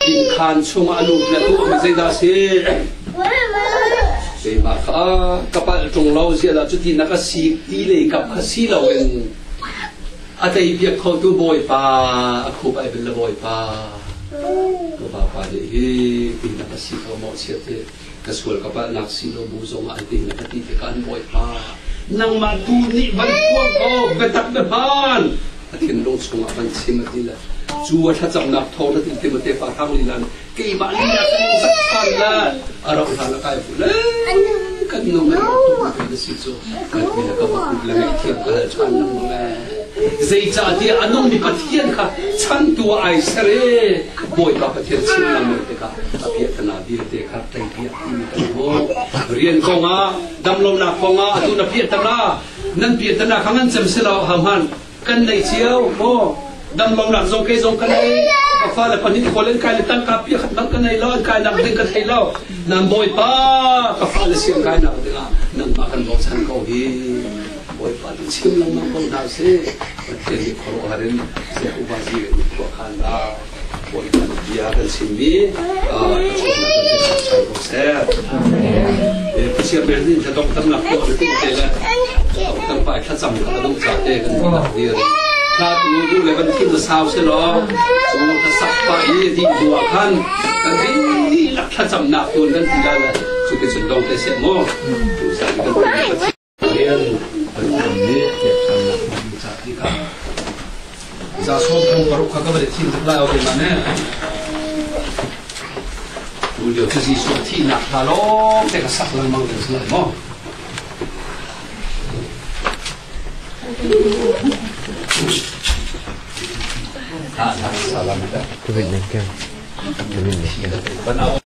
Innkhaan chungah a lut le tuahmi zeidah a si? Keimah kha ka palh ṭung lo ziah cuti na ka sik ti lei kap kha si loin a teipiak khotu Bawipa a khup ai bil le Bawipa ka vapa nih hi ti na ka si ko mawhchiat hi ka sual ka palhnak si lo bu zongah an ti na ka ti tikah an Bawipa nangmah tu nih van phuang ko biatak biahmaan a thinlung chungah van chim a ti le cu a thlacamnak thawng na ti Timote pa hrang lila keimah lila kan zak than la a rauh hlan a kai fu le kan nung kan tuk na si cu kan ti le ka va kut le ngaihthiam ka hal than lengmang le zeicahtiah a nungmi Pathian kha chantu ah ai ser i Bawipa Pathian chim lengmang tikah a piahtana vialte kha teipiak timi kan hmuh rian kongah damlonak kongah atu na piahtana nan piahtana kha ngan cem si lo hahman kan nei cio maw damlonak zong kei zong ka nei ka fale pahnih khawl an kai le tangka pia khat bang ka nei lo an kai nak ding ka thei lo nan bawipa ka fale siang kai nak dingah nangmah kan bochan ko hi bawipa tu chim lengmang ko hna si pathian nih khuaruahhar in Jehovah zi in khua khan la bawipa bia kan chimmi ko seh Pathian bel nih thlacam tamnak tuah na timh te le tam pai thlacam kha ka duh ca te kan ti dir thla tu du le kan thin na sau se law cu na sak pa i di du ah khan kan dihlak thlacamnak tuan kan ti la le cu ti cun dong te seh mu tu sa kan ti Pathian Pathian nih pekchannak hmu ca ti kha za sawm thong paruk kha ka va thim tuk lai o keimah nih tu lio cu Jesuh thihnak hla lawng te ka sak lengmang ding si lai maw Salam.